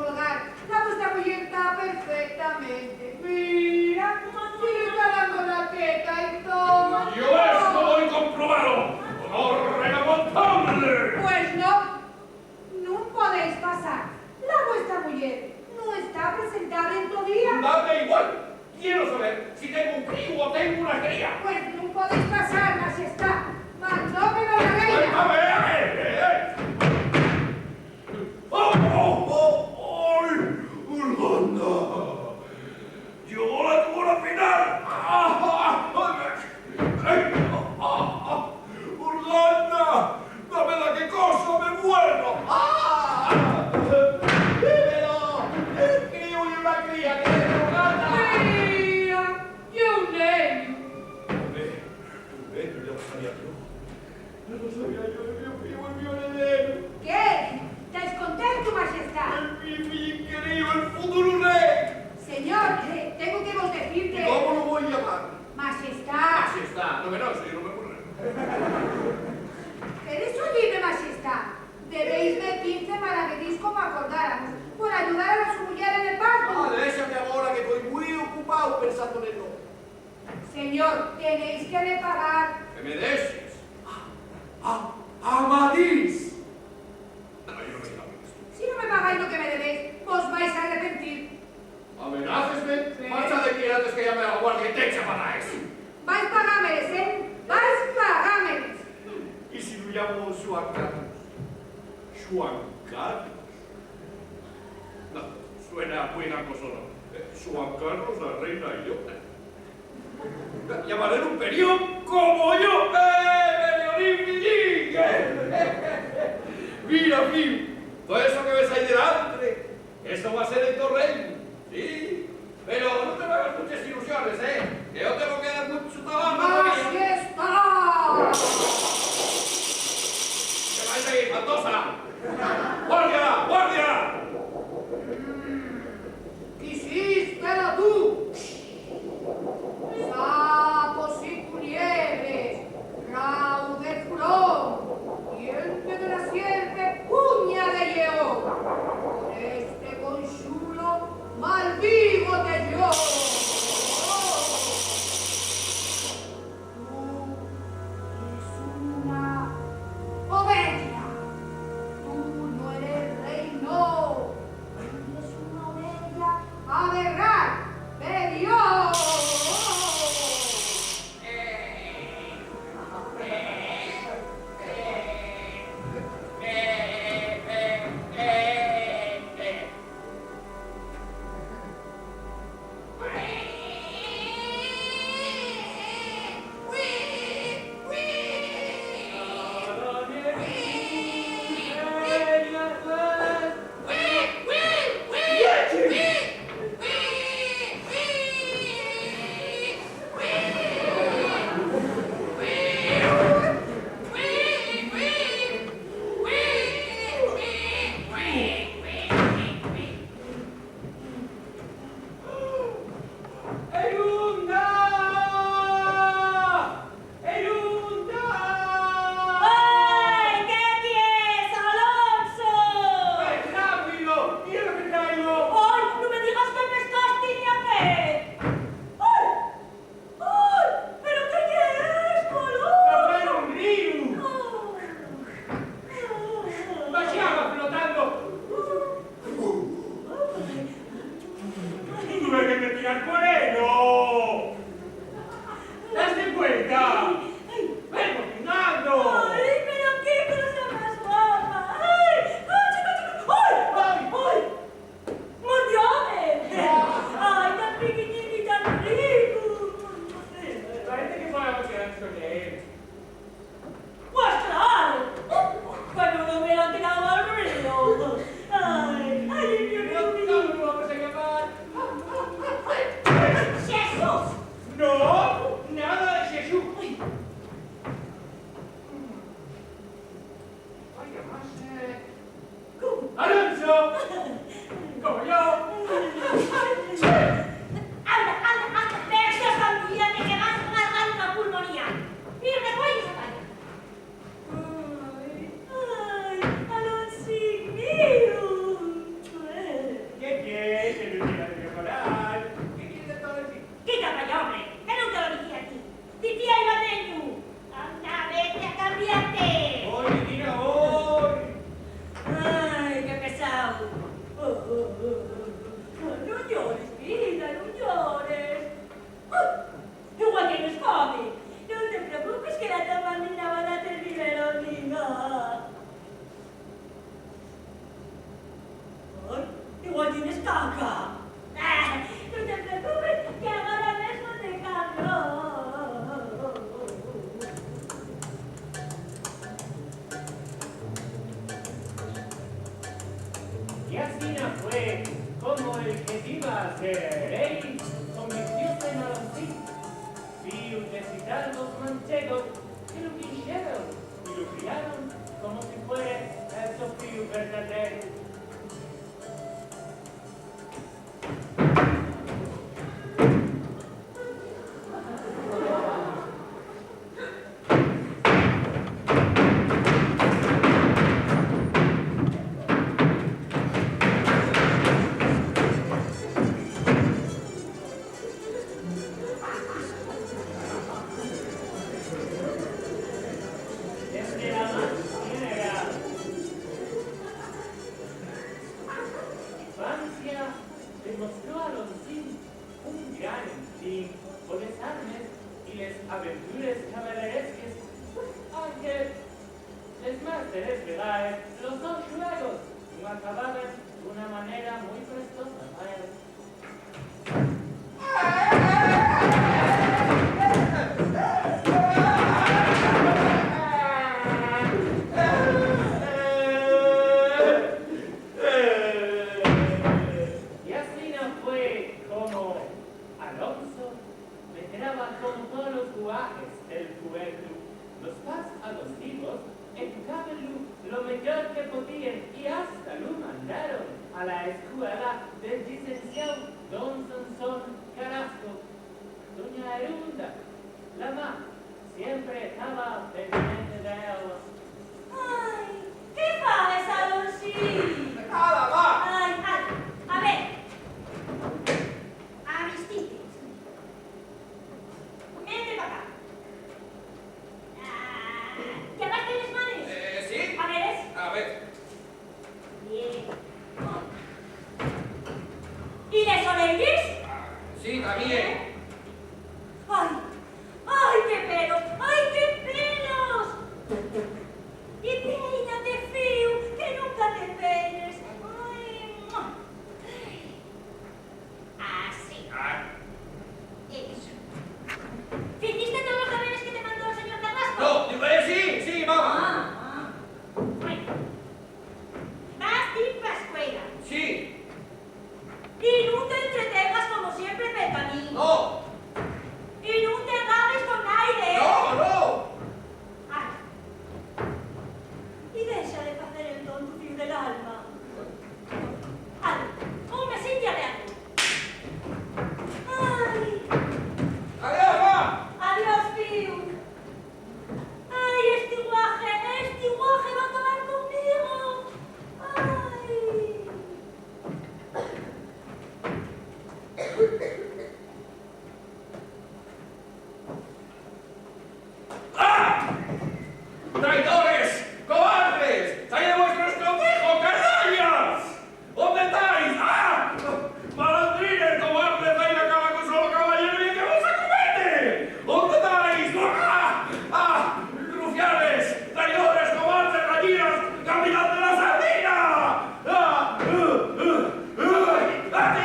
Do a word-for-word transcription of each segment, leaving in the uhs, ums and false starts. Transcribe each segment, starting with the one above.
colgar. La vuestra muyer ta perfectamente. Mira, si le ta dando la teta y todo. Yo eso voi comprobalo. Por regamontable. Pues no, nun podéis pasar. La vuestra muyer nun está presentable entodía. Dame igual. Quiero saber si tengo un críu o tengo una cría. Pues nun podéis pasar, Maxestá. Mandóme la reina. ¡Cuéntame! ¡Oh, oh, oh! ¡Ay! ¡Urganda! ¡Llegó la tu hora final! ¡Ah, ah, ah! ¡Ay! ¡Ah, ah, ah! ¡Urganda! ¡Dame la que coso, me muero! ¡Ah! ¡Dímelo! ¡El crío y una cría que es Urganda! ¡Cría! ¡Y un neñu! Home, un neñu ya lo sabía yo. No lo sabía yo, el mío fío, el mío heredero. ¿Qué? ¿Tais contento, Maxestá? El mi, mi querido, el futuro rey. Señor, eh, tengo que vos decir que... ¿Y cómo lo voy a llamar? Maxestá. Maxestá. No, que no, eso yo no me ocurre. ¿Queréis oyime, Maxestá? Debéisme quince maravedís como acordáramos, por ayudar a la su muyer en el parto. Ah, déxame agora que estoy muy ocupado pensando en el nombre. Señor, tenéis que me pagar. Que me dexes. A, a, Amadís. No, yo no me llamo esto. Si no me pagáis lo que me debéis, vos vais a arrepentir. ¿Amenácesme? Sí. Marcha de aquí antes que llame a la guardia y te eche a pataes. Vais pagámeles, ¿eh? Vais pagámeles. ¿Y si lo llamo Juan Carlos? ¿Juan Carlos? No, suena muy gangoso, ¿no? Eh, Juan Carlos, la reina y yo. Llamaré un perión como yo. ¡Eh, perión! Mira, fíu, todo eso que ves ahí delante, eso va a ser el torrente, ¿sí? Pero no te me hagas muchas ilusiones, ¿eh? Que yo tengo que dar mucho trabajo todavía. ¡Maxestá! Aberrar, medio. ¡Erunda! ¡Erunda! ¡Ai, qué ties, Alonso! ¡Ai, rápido! ¡Mira lo que traigo! ¡Ai, nun me digas que pescaste, ña, qué! ¡Ai! ¡Ai! ¿Pero qué ye esto, Alonso? ¡Papá, era un ríu! ¡Baxaba flotando! ¡Tuve que me tirar por él! ¡No! ¿Date cuenta? ¡Vengo caminando! ¡Ai, pero qué cosa más guapa! ¡Ai! ¡Ai, chico, chico! ¡Ai! ¡Ai! ¡Ai! ¡Mordióme! ¡Ai, tan piquiñín y tan rico! Parece que podemos quedar con él. ¡Pues claro! Cuando no me lo han tirado al río. ¡Ai, ai, mi amigo! ¿Cómo lo vamos a llamar? ¡Xesús! No, nada de Xesús. Vaya más, eh, ¡Alonso! ¡Como yo! ¡Anda, anda, anda! ¡Ve, cambiate, que vas a ganar una pulmonía! ¡Mira, te voy a sacar! ¡Ai, ai, Alonsín mío! ¿Qué quieres? ¿Qué quieres de mejorar? ¿Qué quieres de todo decir? ¡Quita pa allá, hombre! ¡Que no te lo dije a ti! ¡Dicía iba teñu! ¡Anda, vete a cambiarte! ¡Voy, mira, voy! ¡Ai, qué pesao! ¡Nun llores, vida, nun llores! ¡Igual tienes fame! ¡Nun te preocupes, que la to mamina va date el biberón, niña! Ai, igual tienes caca. Ah, nun te preocupes, que agora mesmo te cambio. Y asina fue como el que diba a ser rei convirtióse n'Alonsín, fíu de Citargos Manchegos, que lu quixeron y lu criaron como si fuere el so fíu verdaderu. Desde la más tierna edad, infancia, demostró Alonsín un gran instintu poles armes y les aventures cabaleresques, anque les más de les vegaes los sos xuegos nun acababen d'una manera mui prestosa pa él. Y asina fue como Alonso medraba con tolos guaes del pueblu, los pas adoptivos educábenlu lo meyor que podíen y hasta lu mandaron a la escuela del llicenciáu don Sansón Carrasco. Doña Erunda, la ma, siempre taba pendiente d'él. Ai, qué faes, Alonsín? Nada, ma. Ai, ai, a ver. A vistite. Vente pa acá. Ah, ¿llavaste les manes? Eh, sí. A ver, es. A ver. Bien. ¿Y les orelles? Ah, sí, tamién. ¡Ai! ¡Ai, qué pelos! ¡Ai, qué pelos! Y peínate, Fiu, que nunca te peines. ¡Ai! Así. Ah. Eso. ¿Ficiste todos los deberes que te mandó el señor Carrasco? No, digo, eh, sí, sí, mamá. Ah, ah. Bueno. Vas dir pa escuela. Sí. Y nun te entretengas como siempre pel camín. No. Y nun te grabes con naide, ¿eh? No, no. Ala. Y dexa de facer el tontu, Fiu del alma. Ala, un besín ya te hago. Ai. Adiós, ma. Adiós, Fiu. Ai, esti guaje, esti guaje va acabar conmigo. Ai. ¡Ah! ¡Traidores! ¡Cobardes! ¡Trae vuestro escondrijo, canallas! ¿Onde tais? ¡Ah! ¡Malandrines, cobardes! ¡Dai la cara con solo caballero y que vos acomete! ¿Onde tais? ¡Ah! ¡Ah! ¡Rufianes! ¡Traidores, cobardes, gallinas, caminante la sardina! ¡Ah! ¡Ah! ¡Ah! ¡Ah!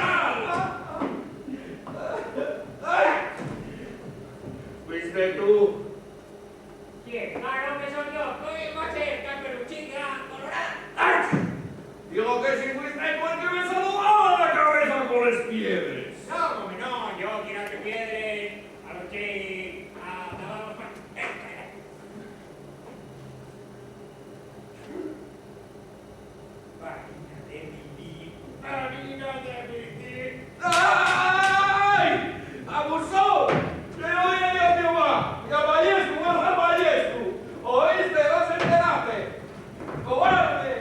¡Ai! ¿Fuiste tú? ¿Quién? Claro que soy yo, soy el más cerca, peluchín gran, colorado. ¡Ai! Digo que si fuiste tú el que me saludaba la cabeza con les piedres. No, home, no, yo tirarte piedres, anoche, a, a, a, Farina de milí, farina de milí. ¡Ai! ¡Abusón! ¡Que no era yo, tío, va! ¡Ya vayas tú, vas a vayas tú! ¿Oíste? ¿No se enteraste? ¡Cobarde!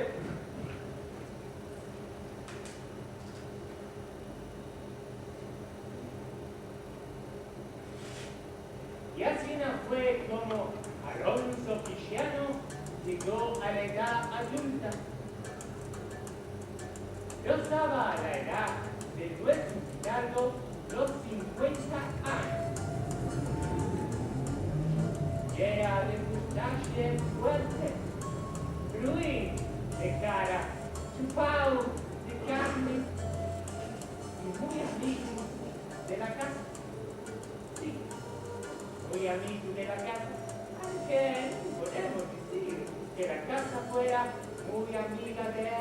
Y asina fue como Alonso Quixano llegó a la edad adulta. Rozaba la edad de nuestro invitado los cincuenta años. Yera de mustache fuerte, ruin de cara, chupao de carne y muy amigo de la casa. Sí, muy amigo de la casa, aunque nun podemos dicir que la casa fuera muy amiga de él.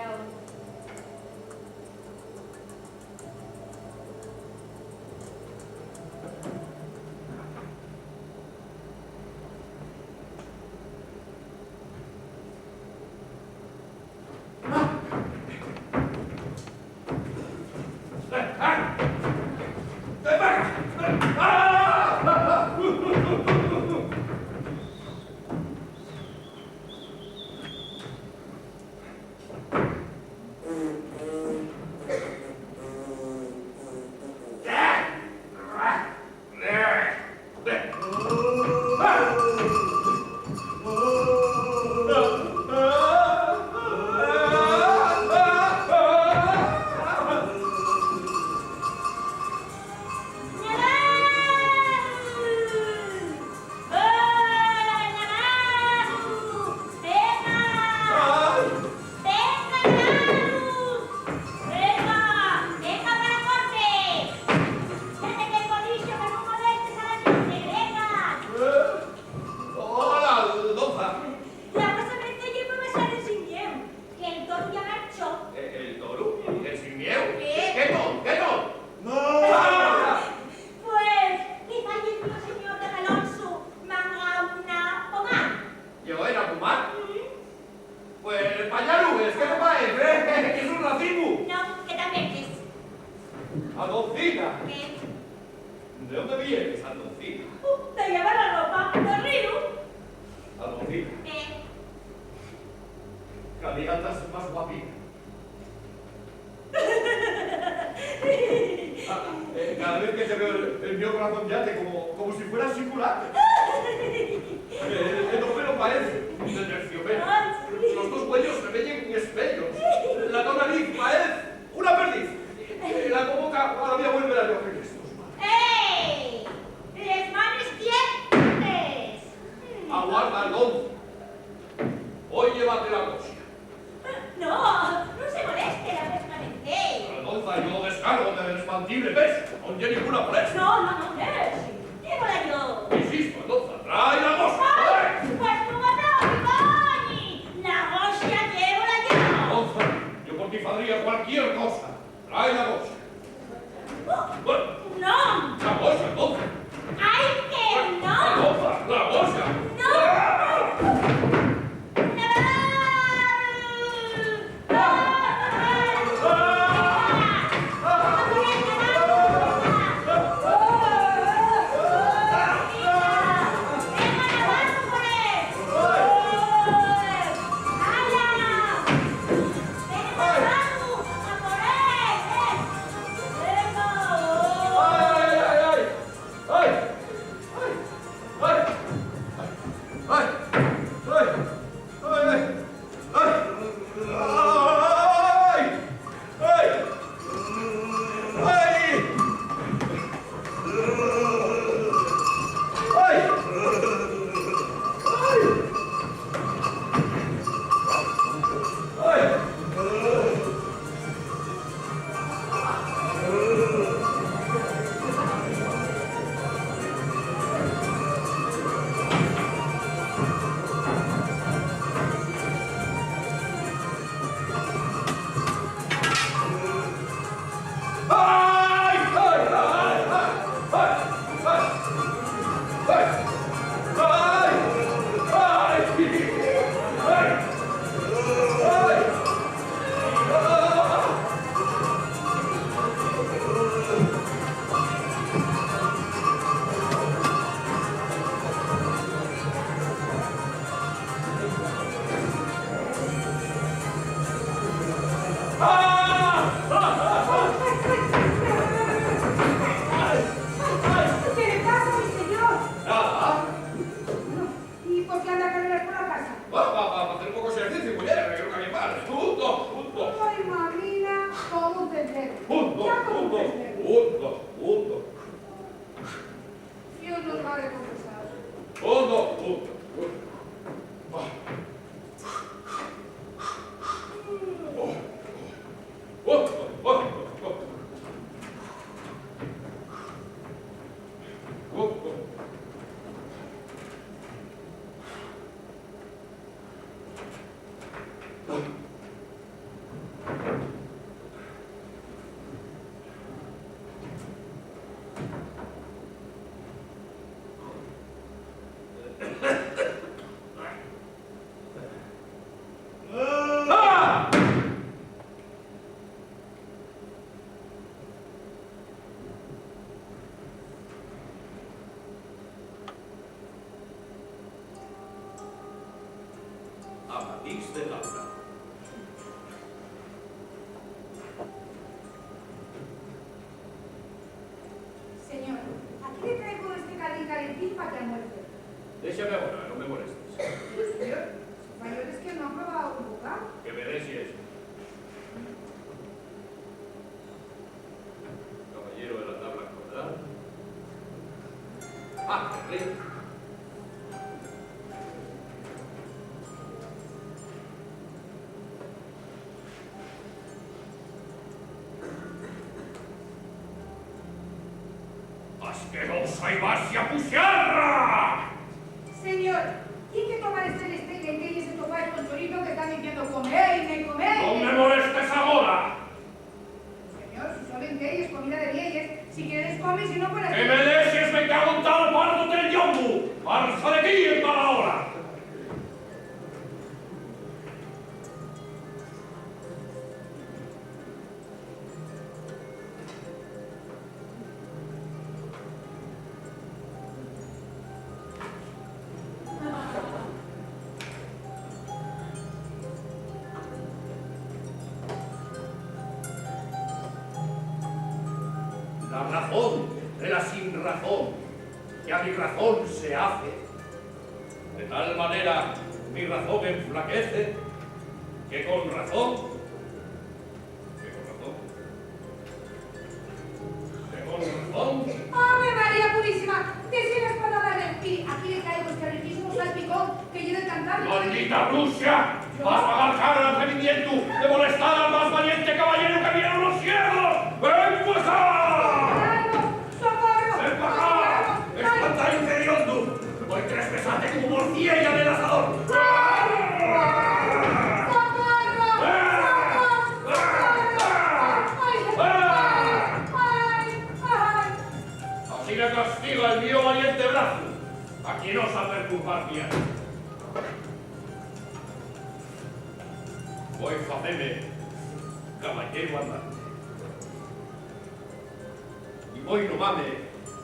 ¡Hola, ñamaru! ¡Venga! ¡Venga, ñamaru! ¡Venga! ¡Venga pa la corte! ¡Métete col lixu pa nun molestes a la xente! ¡Venga! Eh, hola, doza. La vuestra merced ye pa baixar el sin mieu, que'l toru ya marchó. ¿E-, el toru? ¿El sin mieu? ¿Qué? ¿Qué toru? ¿Qué toru? ¡No! Pues, que faye el señor don Alonso manga una pomada. ¿Yo era pomada? Mm. Pues, pañalugues, ¿qué te parece, eh? ¿Quieres un racimo? No, que también es. Aldoncina. ¿Qué? ¿De dónde vienes, Aldoncina? Uh, de llevar la ropa del río. Aldoncina. ¿Qué? Cada día estás más guapina. Ah, eh, cada vez que te veo el, el mío corazón llate como, como si fuera chocolate. Eh, el, el dos pelos parece un terciopelo. Ay, sí. Los dos cuellos se veyen espellos. La to nariz parece una perdiz. Eh, la to boca Yo descárgome del espaldible pesu, nun ye ninguna molestia. No, no, no, eh, sí. Digo la yo. Insisto, Alonza, trai la goxa. Ai, pues nun me atrapi, coñi. La goxa, digo la yo. Alonza, yo por ti fadría cualquier cosa. Trai la goxa. Oh, bueno. Non. La goxa, Alonza. Ai, que non. Alonza, la goxa. Non. ¡Ah! ¡Ay, ay, ay, ay! ¿Qué le pasa, mi señor? Nada. ¿Y por qué anda a carreras por la casa? Va, va, va, va hacer un poco de ejercicio, mujer, que no cambie mal. Punto, punto. Ay, mamina, todo un tendero. Punto, ya todo un punto, tendero. Punto, punto. Dios nos va a recompensar. Punto, punto, punto. Va. A patís de tabla. Señor, aquí le traigo este caldín calentín pa que almuerce. Déxame agora, nun me molestes. Pero, señor, mayores que no han probado un bocao. Que me dexe eso. Caballero de la tabla cuadrada. Ah, qué rico. ¡Asquerosa y vacia puxarra! Señor, tien que tomar este bistec de lentejas y topar con chorizo que están diciendo: "Comeime, comeime". ¡Nun me molestes agora! Señor, si son lentejas, comida de vieyes, si quieres comes, si no, pues... ¡Que me dejes, me cago en tal parto del llombu! ¡Farsa de quién para ahora! La razón de la sin razón, que a mi razón se hace, de tal manera mi razón enflaquece, que con razón, que con razón, que con razón. ¡Ave María Purísima! Dexela espantada, mire, aquí le traigo este riquísimo salpicón que ye del cantar. ¡Maldita Rusia! ¡Vas pagar cara al atrevimientu de molestar al más valiente caballero que vieron los cielos! Y no saber jugar bien. Voi faceme caballeru andante. Y voi nomame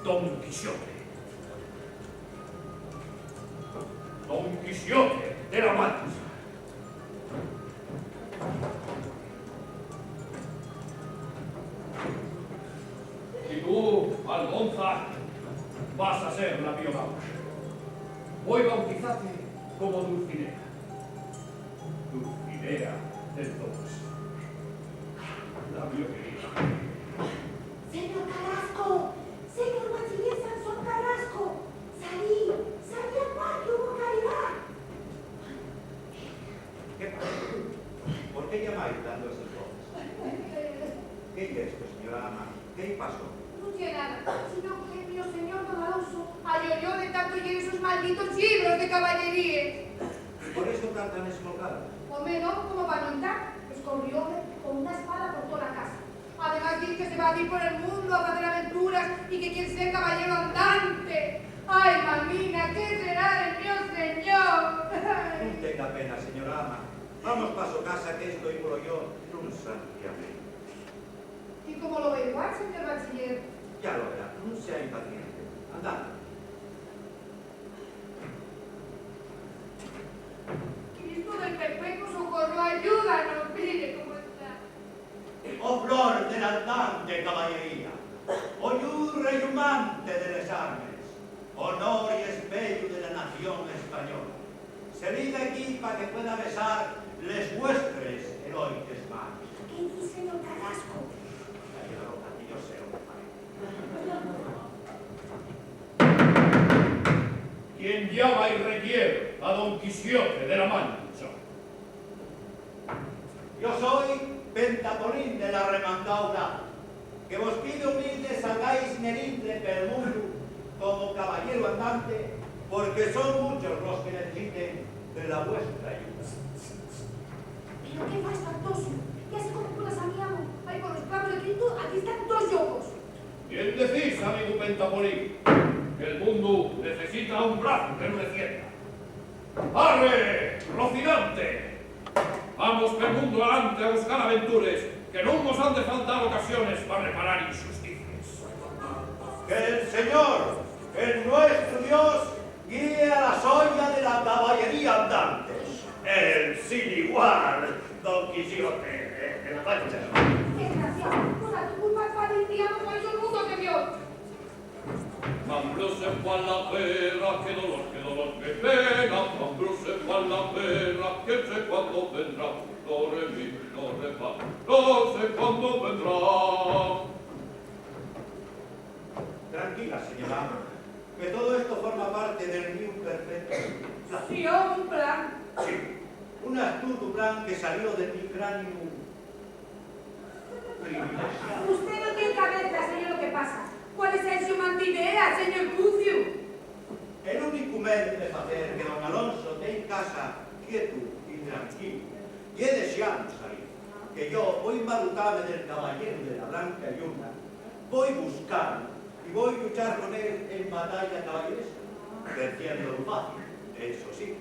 Don Quixote. Don Quixote de la Mancha. Y tú, Almonza, vas a ser la mio gaucha. Voi bautizate como Dulcinea. Dulcinea del Dos. La mio querida. Señor Carrasco, señor bachiller Sansón Carrasco, salí, salí al patio, por caridá. ¿Qué pasa? ¿Por qué llamáis dando esos voces? ¿Qué es esto, señora ama? ¿Qué pasó? Nun ye nada, sino que mi señor don Alonso ayolló de tanto lleer esos malditos llibros de caballeríes. ¿Y por eso ta tan esmolgada? Home, non, como pa non tar, escorrióme con una espada por tola casa. Además, diz que se va a ir por el mundo a facer aventuras y que quiere ser caballero andante. Ai, mamina, ¿qué será de mi señor? Nun tenga pena, señora ama. Vamos pa so casa, que esto ímolo yo nun santiamén. ¿Y cómo lo ve igual, señor bachiller? Ya lo verá, nun sea impaciente. Andá. Cristo del Perpetuo Socorro, ayúdanos, mire cómo está. Oh flor de la andante caballería, oh lluz rellumante de les armes, honor y espeyu de la nación española, salid aquí pa que pueda besar les vuestres heroiques manos. ¿Qué dice, don Carrasco? Calla la boca, que yo sé lo que fai. ¿Quién llama y requiere a don Quijote de la Mancha? Yo soi Pentapolín de la Remandá Audaz, que vos pido humilde salgáis nel intre pel mundu como caballero andante, porque son muchos los que necesiten de la vuestra ayuda. Pero qué fai, espantosu. Ya se conozco las amigo. Ai, por los clavos de Cristo, aquí están dos llobos. Bien decís, amigu Pentapolín, que'l mundu necesita un brazu que lu defienda. ¡Arre, Rocinante! Vamos pel mundu alante a buscar aventures, que nun vos han de faltar ocasiones pa reparar inxusticies. Que'l Señor, el nuestru Dios, guíe a la soya de la caballería andante, el sin igual don Quijote de la Mancha. Desgraciao, por la tu culpa, padre, un diablo, por eso el mundo te vio. Van Bruce fue a la guerra, qué dolor, qué dolor, qué pena. Van Bruce fue a la guerra, quién sé cuándo vendrá. Do, re, mi, do, re, fa. No sé cuándo vendrá. Tranquila, señora ama, que todo esto forma parte del mío perfecto plan. Sí, un plan. Sí, un astuto plan que salió de mi cráneo privilexiao. Usted no tiene cabeza, señor, lo que pasa. ¿Cuál es su mantidea, señor Cucio? El único medio de facer que don Alonso tea en casa quietu y tranquilo ye dexalu salir, que yo voi embarutame del caballero de la Blanca Lluna, voi buscalo y voi luchar con él en batalla caballeresca, venciéndolo fácil, eso sí.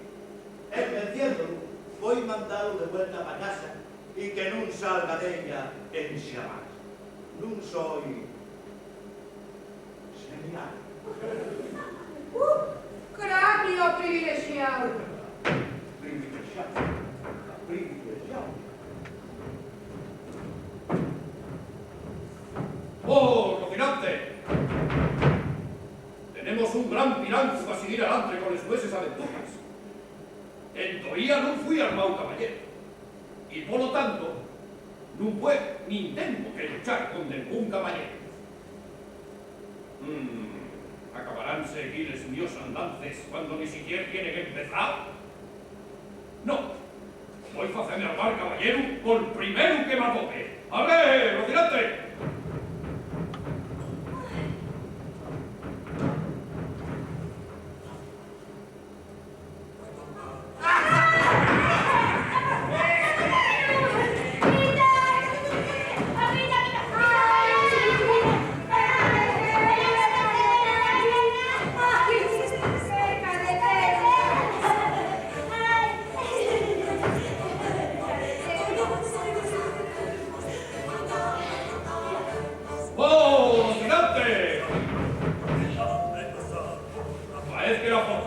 En venciéndolo, voi mandalo de vuelta pa casa y que nun salga d'ella enxamás. Nun soi xenial. ¡Uh! Cráneo privilexiao. Privilexiao. Privilexiao. ¡Oh, Rocinante! Tenemos un gran pilancu pa siguir alantre con les vueses aventuras. Entovía nun fui armao caballero, y polo tanto, nun pue nin tengo que luchar con dengún caballero. Mm, ¿acabaránse equí les mios andances cuando ni siquier tienen empezao? No, voi faceme armar caballeru pol primeru que m'atope. ¡Arre, Rocinante!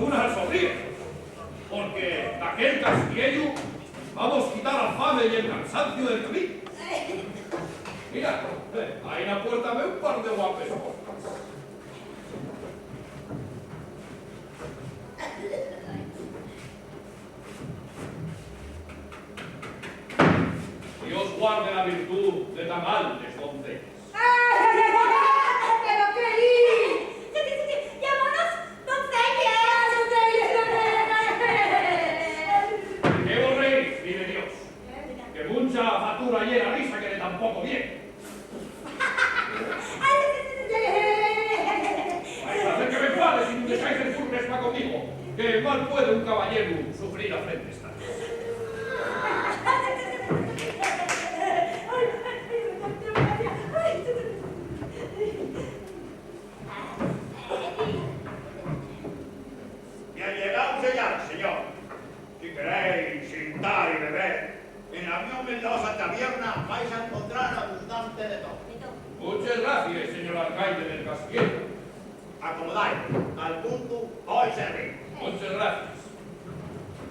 Una sonríe, porque daquel castiellu vamos quitar a fame y el cansanciu del camín. Mira, eh, ahí na puerta ve un par de guapes moscas. Dios guarde la virtud de tan altes doncellas. Pero qué li-. Sí, sí, sí, sí. Llámanos doncellas. Doncellas, doncellas. ¿De qué vos reís, fille de Dios? Que muncha fatura ye la risa que de tan poco bien. Vais a hacer que me enfade si nun dexáis de turnes pa conmigo, que mal puede un caballeru sufrir afrentes tales. Bien llegáu seyáis, señor. Si queréis xintar y beber, en la mio meldosa tabierna vais a encontrar abundante de todo. Munches gracies, señor alcaide del castiellu. Acomodáis, al puntu voi servir. Munches gracies.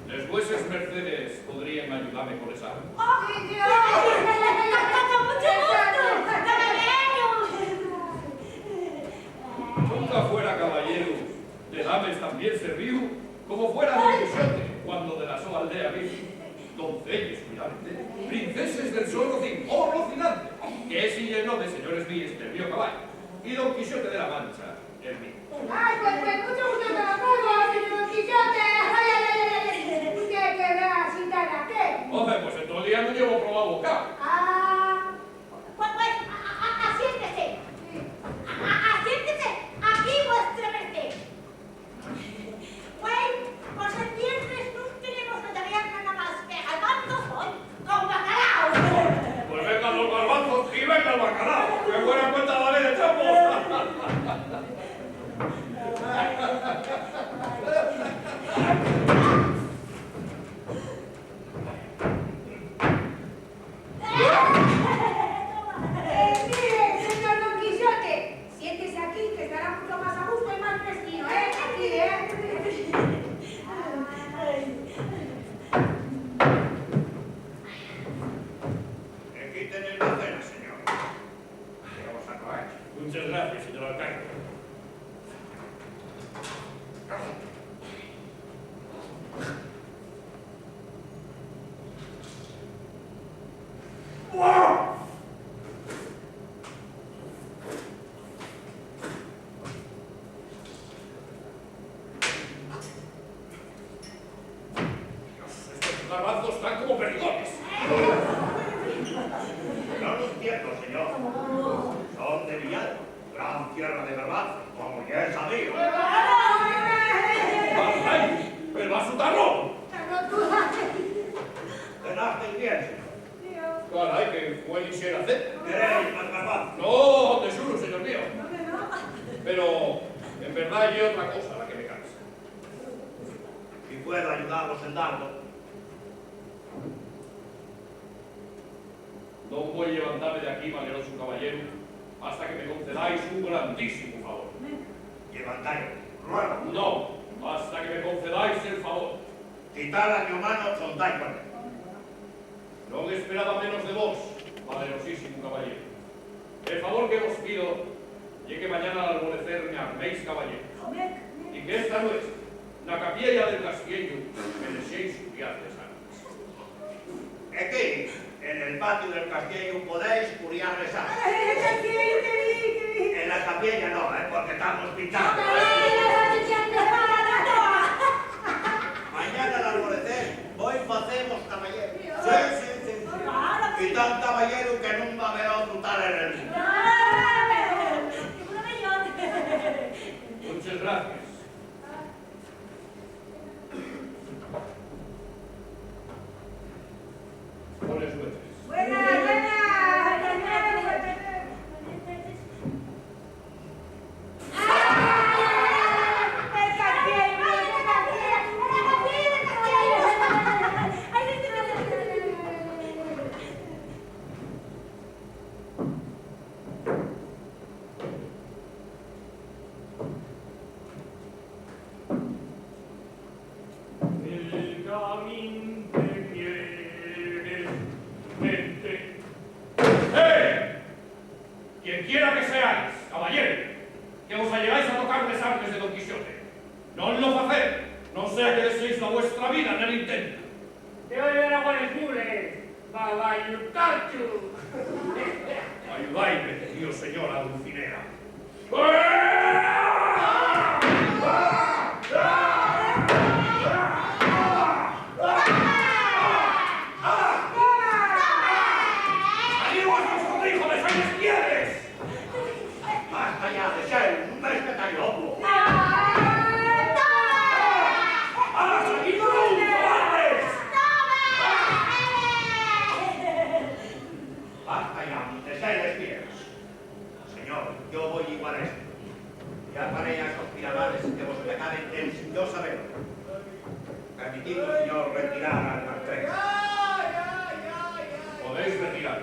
Les vueses mercedes podríen ayudame con esa. ¡Oh! ¡Con muncho gusto, caballero! Nunca fuera caballero de dames tan bien servíu como fuera Don Quixote cuando de la so aldea vino. Donceles, cuidadete, princeses del so rocín, o Rocinante, que esi ye el nome, señores míes, del mio caballu, y Don Quixote de la Mancha, el mío. Ay, pues, pues, mucho gusto conozco, señor Don Quijote. Ay, ay, ay, ay, ay. Usted querrá citar a qué. Hombre, pues en todo el día no llevo probado boca. Ah. Pues, pues, a, a, a, asiéntese. Sí. A, a, asiéntese aquí, vuestra merced. Güei, por ser viernes nun tenemos na taberna namás que garbanzos, güei, con bacalao. Pues vengan los garbanzos y venga el bacalao, que buena cuenta daré de chapos. Eh, mire, señor Don Quijote, siéntese aquí, que estará mucho más a gusto y más fresquino, ¿eh? Aquí, ¿eh? Aquí tenés la cena, señor. Vamos a comer. Muchas gracias, señor alcaide. Dios, estos garbanzos están como perdigones. No lo entiendo, señor. Son de Villalba, gran tierra de garbanzos, como ya he sabido. ¡Ay! ¡El va a su tarro! Cenasteis bien, señor. Carai, que fue lixera cena. ¿Queréis más garbanzos? No, te xuru, señor mío. Pero, en verdá, ye otra cosa la que me cansa. Si puedo ayudaros en dalgo. Non voi llevantame d'aquí, valerosu caballeru, hasta que me concedáis un grandísimu favor. Llevantáis, ruego. No, hasta que me concedáis el favor. Quitar la mio mano, contáis con él. Non esperaba menos de vos, valerosísimu caballeru. El favor que vos pido ye que mañana al alborecer me arméis caballeru, y que esta nueche, na capiella del castiellu, me dexéis curiar les ancas. Equí, en el patiu del castiellu, podéis curiar les ancas. En la capiella no, eh, porque tamos pinchaos. Mañana al alborecer voi facemos caballeru. Sí, sí, sí, sí. Y tan caballeru que nun va haber otru tal en el mundo. Muchas gracias. Bones nueches. Buenas, buenas. Que seáis, caballero, que vos allegáis a tocar les armes de Don Quixote. Non lo faced, non sea que dexéis la vuestra vida nel intento. Te voy a dar agua a les mules, babayutarchu. Ayudaime, Dios, señora Dulcinea. ¡Salí vuestros cortijos de esas piedres! ¡Basta ya, dexáilos, nun vais quedar locos! ¡Ala, salid, cobardes! ¡Basta ya, dexáilos quietos! Señor, yo voi igual a esto. Ya paré a esos piramanes que vos pegaron ensin yo sabelo. Permitidme, señor, retirar al maltrecho. Podéis retirar.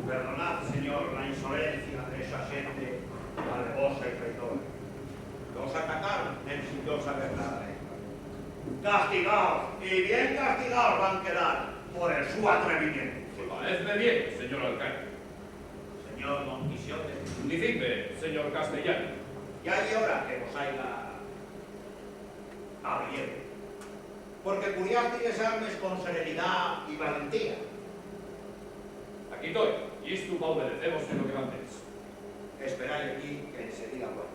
Perdonad, señor, la insolencia de esa xente alevosa y traidora. Los atacaron ensin yo saber nada de ellos. Castigaos, y bien castigaos van quedar por el su atrevimiento. Si paezme bien, señor alcaide. Señor Don Quixote. Dicidme, señor castellano. Ya ye hora que vos haiga caballero, porque curiasteis les armes con serenidá y valentía. Aquí toi, llistu pa obedecevos en lo que mandéis. Esperáis aquí que enseguida voi.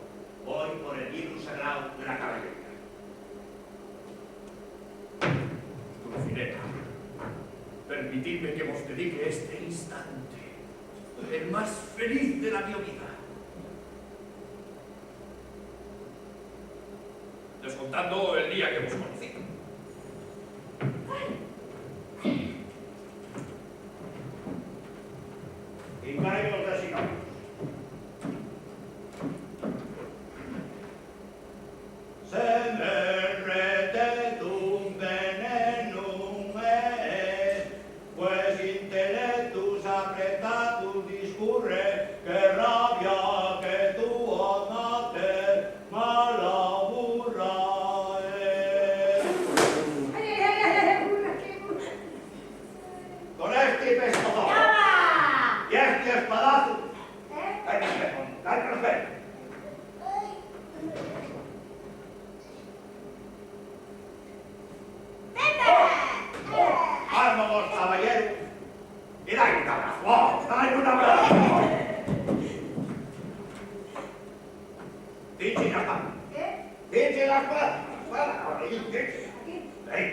Voi por el llibru sagráu de la caballería. Dulcinea, permitidme que vos dedique este instante, el más feliz de la mio vida. Descontando el día que vos conocí. Hincáinos de sicarios. Se me rete d'un venenu, eh, pues intellectus apretatus discurre, qué rabia que tu amates, mala burra, eh. Con esti pestozo. ¡Toma! Y esti espadazu. ¿Eh? Dai respeto, dai respeto. ¡Pepe! ¡Oh! ¡Oh! ¡Calmos, caballero! Y dai un abrazu, ¡oh! ¡Dai un abrazu! Pinche la espalda. ¿Qué? Pinche la espalda, la espalda, ahí, pinche. ¿Aquí? Ahí.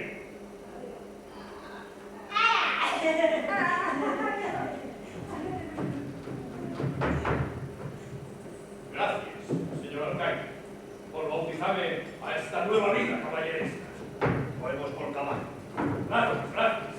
Gracias, señor alcaide, por bautizarme a esta nueva vida caballeresca. Podemos por caballo. Gracias, gracias.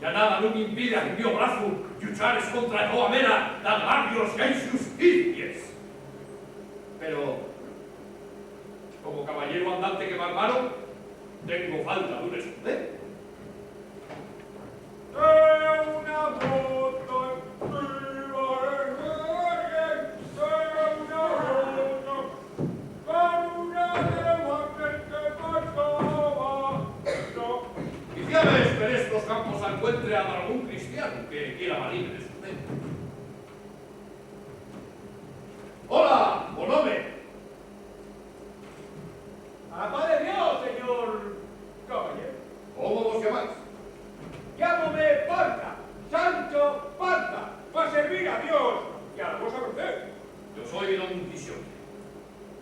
Ya nada nun impide al mio brazu lluchar escontra toa mera d'agravios y inxusticies. Pero, como caballeru andante que m'armaron, tengo falta d'un escudero. Diciabes per estos campos alcuentre a dalgún cristianu que quiera valime d'escudero. Hola, bon home. A paz de Dios, señor caballero. ¿Cómo vos llamáis? Llámome Panza, Sancho Panza, pa servir a Dios y a la vuesa merced. Yo soy don Quixote,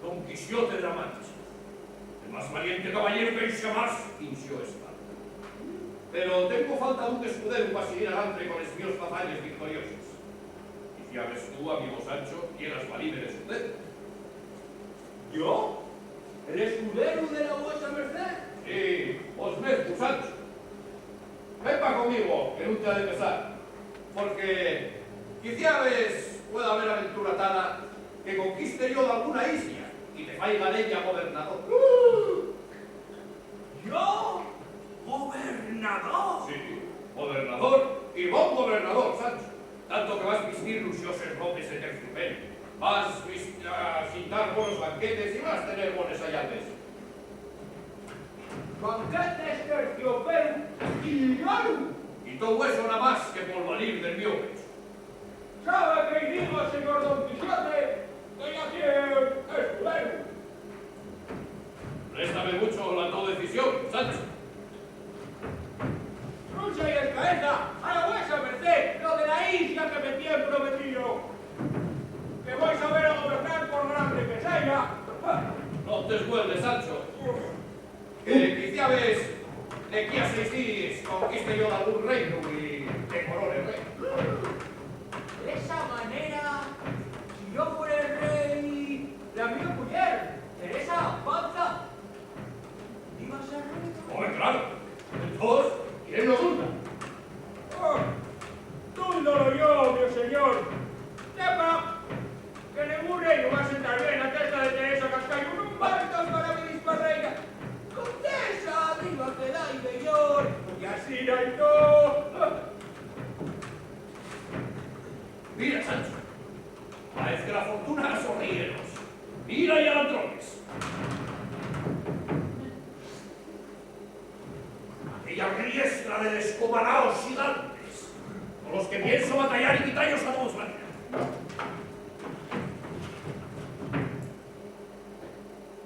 don Quixote de la Mancha, el más valiente caballero que jamás hinchió espada. Pero tengo falta d'un escuderu pa siguir alantre con les mios fazañes victorioses. Diciabes tú, amigo Sancho, quieras valime d'escudero. ¿Yo? ¿El escuderu de la vuesa merced? Sí, vos mesmu, Sancho. amigo, que nun te ha de pesar, porque quiciabes pueda haber aventura tana que conquiste yo dalguna islla y te faiga d'ella gobernador. ¿Yo? ¿Gobernador? Sí, gobernador, y bon gobernador, Sancho. Tanto que vas vistir luxoses ropes de terciopelu, vas vis-, a xintar bonos banquetes y vas tener bones ayalbes. Banquetes, terciopelu y lloru. Y tou eso namás que pol valir del mio pechu. ¿Sabe qué-y digo, señor Don Quixote? Que ya tien escudero. Préstame mucho la to decisión, Sancho. Nun se-y escaeza a la vuesa mercé lo de la islla que me tien prometío. Que voi saber a gobernar por grande que seya. No t'esmueles, Sancho. Que quiciabes de aquí a seis díes conquiste yo dalgún reinu y te corone rei. D'esa manera, si yo fuere rei, la mio muyer, Teresa Panza, iba a ser reina. Home, claro. Entós, ¿quién lo duda? Oh, dúdolo yo, mi señor. Sepa que nengún rei nun va sentar bien na testa de Teresa Cascayu, nun valgan para mí disparreira. Condesa, diga que dai mellor, y así dai todo. Mira, Sancho, a es que la fortuna sonríenos. Mira y alantrones. Aquella riestra de descomanaos xigantes, con los que pienso batayar y quitayos a todos la vida.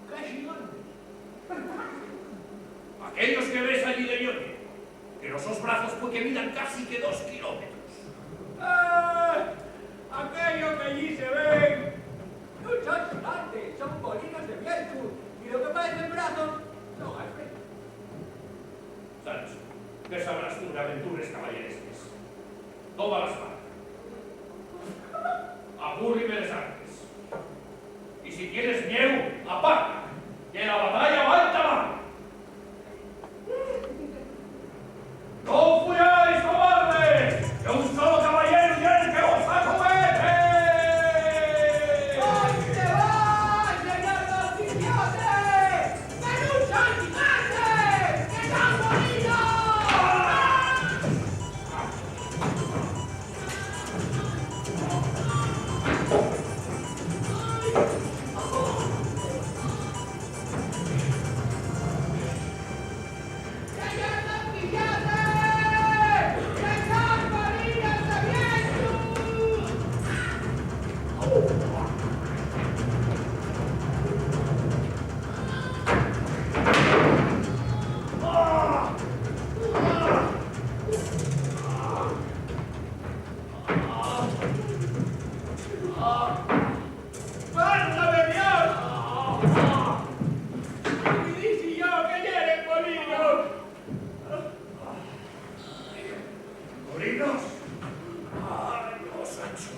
¿Qué xigantes? Aquellos que ves allí de lloñe, que los sos brazos pue que midan casi que dos kilómetros. ¡Ah! Aquello que allí se ven nun son xigantes, son polinos de vientu, y lo que paecen brazos son alfreños. Sancho, ¿qué sabrás tú de aventures caballeresques? Toma la espada. Acúrrime les armes. Y si tienes mieu, apaga, que la batalla va entamar. ¡Non fuyáis, cobardes! ¡Que un solo caballeru ye'l que vos acomete! ¡Onde vas, señor Don Quijote! ¡Que nun son xigantes, que son polinos! ¡Válgame Dios! ¿Qué dixi yo que yeren polinos? ¿Polinos? ¡Ay, no, Sancho!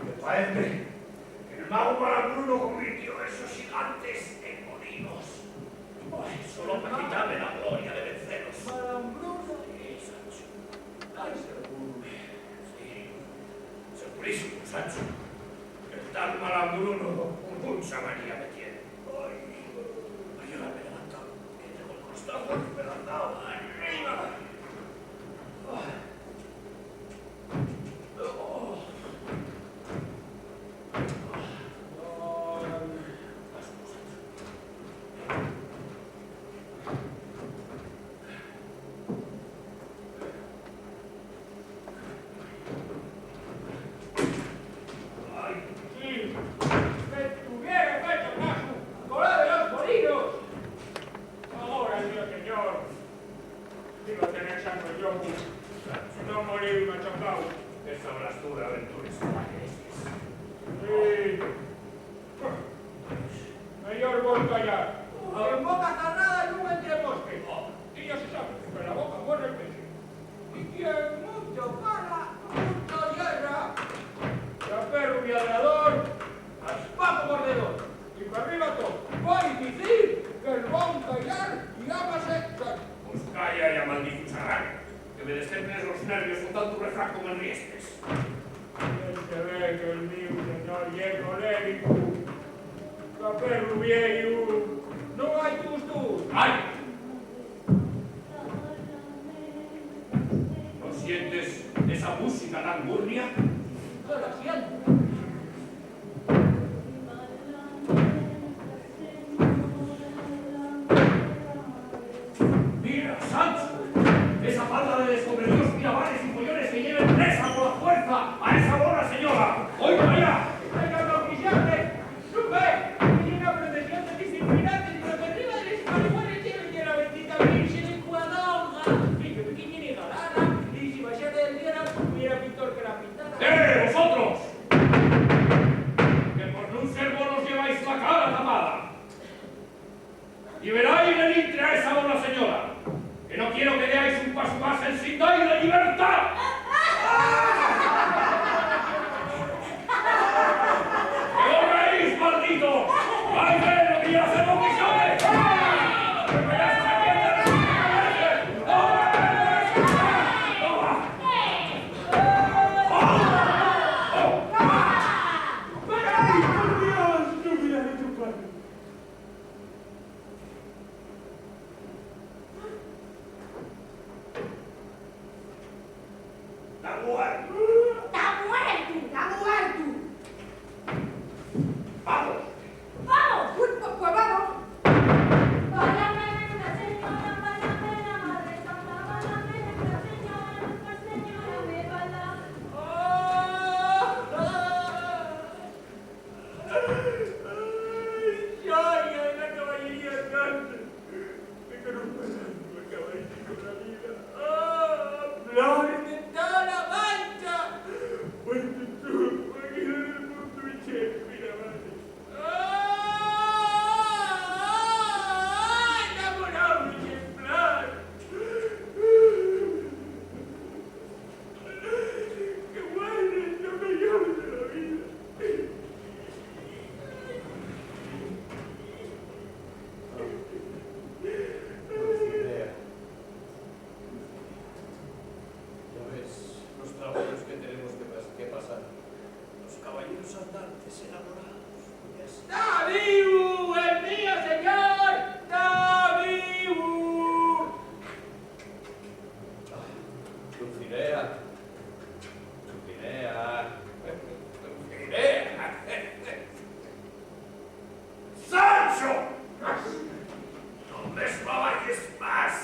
Me paezme que el magu Malambruno convirtió esos xigantes en polinos. Ay, solo pa quitame la gloria de vencelos. ¿Malambruno? Sí, Sancho. Ai, seguro. Sí, segurísimo, Sancho. El tal Malambruno, con mucha manía me tiene. Ay, ayúdame a levantar, que tengo el costazo despedazao. ¡Arriba! Ay. Ai, si me tuviera fecho casu, cola de los polinos. Agora, Dios Señor, digo tener sano yo, no morir machacao. Esa blastura de aventures caballeresques. Sí. Meyor voi callar. En boca zarrada nun entre mosques. Y ya se sabe que la boca muerde el peche. Y quien mucho cala, mucho yerra. La perrubia de la dor, a espaco mordedor. Y p'arriba to, voi dicir que'l bon callar llámase sal. Pues calla ya, malditu charrán. Que me destemples los nervios con tantu refrán como enriestes. Tien que ver que'l míu señor ye coléricu. Ca perru vieyu, nun hai tustus. ¡Ai! ¿No sientes esa música tan murria? Yo la siento. Mira, Sancho, esa falda de descomedidos, pirabanes y follones que lleven presa por la fuerza a esa bona señora. ¡Oiga, ya! ¡Hai que acaufixarte! ¡Nun ve que ye una procesión de disciplinantes y por derriba de les marihuanes lleven ye la bendita Virxe de Cuadonga! Fíxate que ye negarada, y si baxara del día, tuviera pintor que la pintara. ¡Eh, vosotros! Que por nun ser bonos lleváis la cara tapada. Liberái del intre a esa bona señora, que no quiero que deáis un pasu más ensin dai la llibertá. ¡Que vos reís, malditos! ¡Vai ver lo que ya se confesiones! ¡Que vayas a la tienda! ¡No! ¡No! ¡No! ¡Ay, por Dios! ¡Yo hubiera hecho cuatro! ¡Ta muertu! ¡Ta muertu! ¡Ta muertu! ¡Vamos! ¡Vamos! Pues, pues, pues vamos. Válame, Nuestra Señora, válame, la Madre Santa, válame, Nuestra Señora, Nuestra Señora, me bala. ¡Ay, ya, ya, la caballería andante! ¡De que no puedo acabar con la vida! ¡Ah, Flores de toda la Mancha! ¡Muerte tú, porque no eres mundo y chef, mira, madre! ¡Ah, ah, enamorado ejemplar! ¡Qué bueno es lo mejor de la vida! Dulcinea, Dulcinea, ya ves los trabayos que tenemos que pas-, que pasar. Los caballeros andantes enamorados. ¡Está vivu el mío señor! ¡Está vivu! Dulcinea, Dulcinea, Dulcinea. ¡Sancho! ¡No me espabayes más!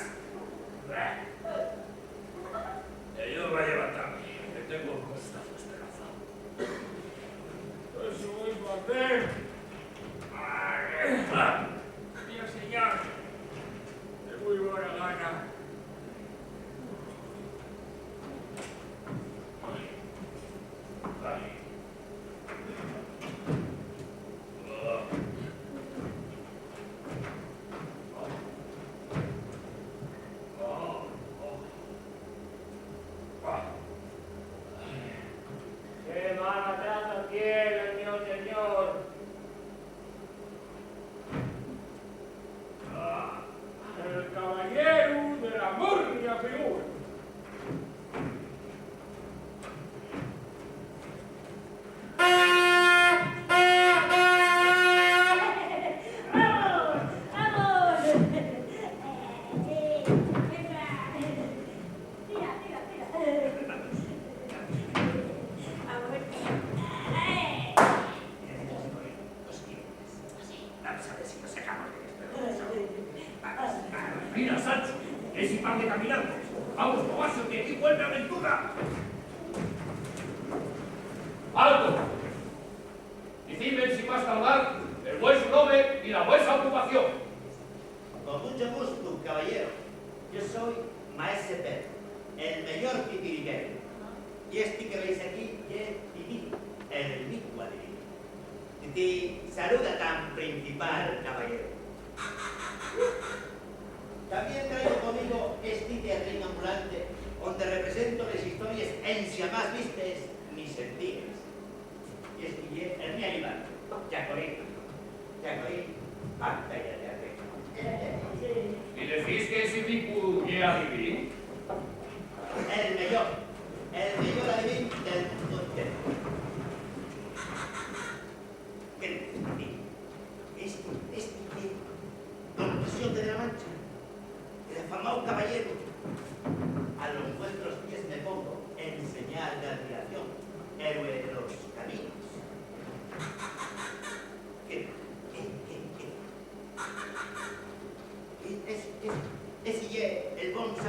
Ayúdame a llevantame, que tengo el costazo estrelazao. Eso voi facer. Mira, señor, de mui bona gana. ¡Qué mala trata tiene el mío señor! El caballero de la murria figura. ¡Vamos! ¡Vamos! Tira, tira, tira. Vamos. Vamos a ver si nos sacamos de esto. Vamos, vamos. Mira, Sancho, esi par de caminantes. Vamos, Tomasio, que aquí vuelve aventura. ¡Alto! Dicidme ensin más tardar el vuesu nome y la vuesa ocupación. Con mucho gusto, caballero. Yo soy Maese Pedro, el meyor titiriquero. Y esti que veis aquí ye Tití, el mi cuadril. Tití, saluda tan principal, caballero. Tamién traigo conmigo esti teatrín ambulante, onde represento les histories ensin jamás vistes ni sentíes. Y esti ye el mi ayudante, Jacorín. Jacorín, pantalla de atención. ¿Y decís que esi micu ye adivín?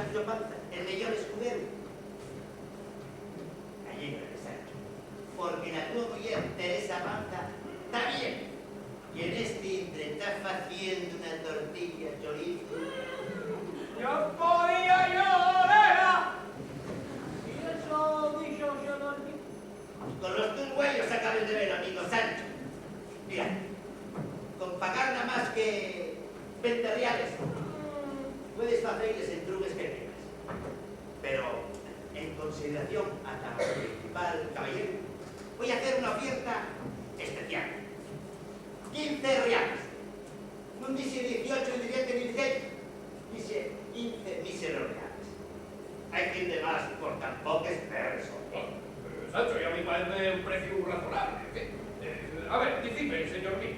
Sancho Panza, el meyor escudero. Alégrate, Sancho, porque la tua muyer, Teresa Panza, ta bien. Y en este intre ta faciendo una tortilla chorizo. ¡Yo podía yo, Lorena! Y eso dixo yo dormí. Con los tus güeyos acaben de ver, amigo Sancho. Mira, con pagar nada más que veinte reales, puedes facer les entrugues que quieras. Pero, en consideración a tan principal caballero, voy a hacer una oferta especial. Quince reales. Nun dixe dieciocho, ni diez, ni dieciséis. Dixe quince míseros reales. Hai gente más por tan poques perres, hombre. Bueno, eh, Sancho, ya me parece un preciu razonable, en fin. Eh, a ver, dicime, señor mío.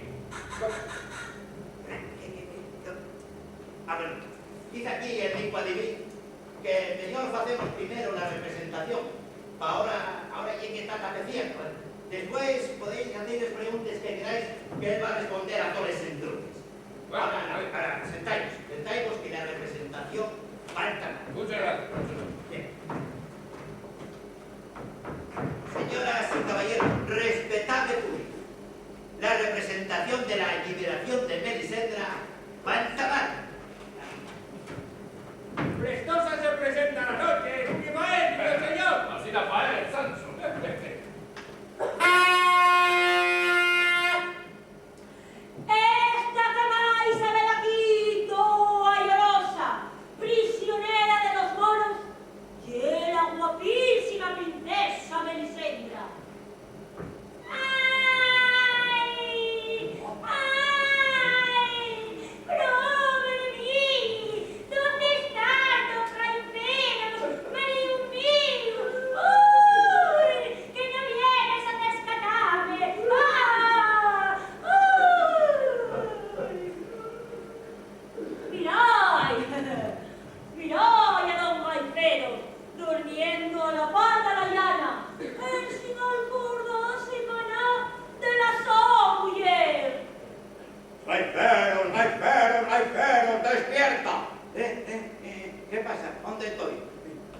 A ver, dice aquí el mi cuadriví que meyor facemos primero la representación. Pa ahora, ahora ye que ta tapeciendo, ¿eh? Después podéis hacer les preguntes que queráis, que él va a responder a toles entrugues. Bueno, ahora, ahora, ahora, sentaivos, sentaivos, que la representación va a entamar. Muchas gracias, profesor. Bien. Señoras y caballeros, respetable público, la representación de la lliberación de Melisendra va a entamar. Prestosa se presenta la noche, que va él, mi señor. Así la va él, Sancho. Esta que vais a ver aquí, toa llorosa, prisionera de los moros, ye la guapísima princesa Melisendra. ¡Ai! ¡Ai! ¡Probe de mí! ¿Dónde está don Gaiferos, mariu míu? ¡Ui! Que no vienes a rescatame. ¡Ah! ¡Ui! Mirái, mirái a don Gaiferos, durmiendo a la pata la llana, ensin alcordase pa ná de la so muyer. Gaiferos, Gaiferos, Gaiferos, despierta. Eh, eh, eh, ¿qué pasa? ¿Ónde toi?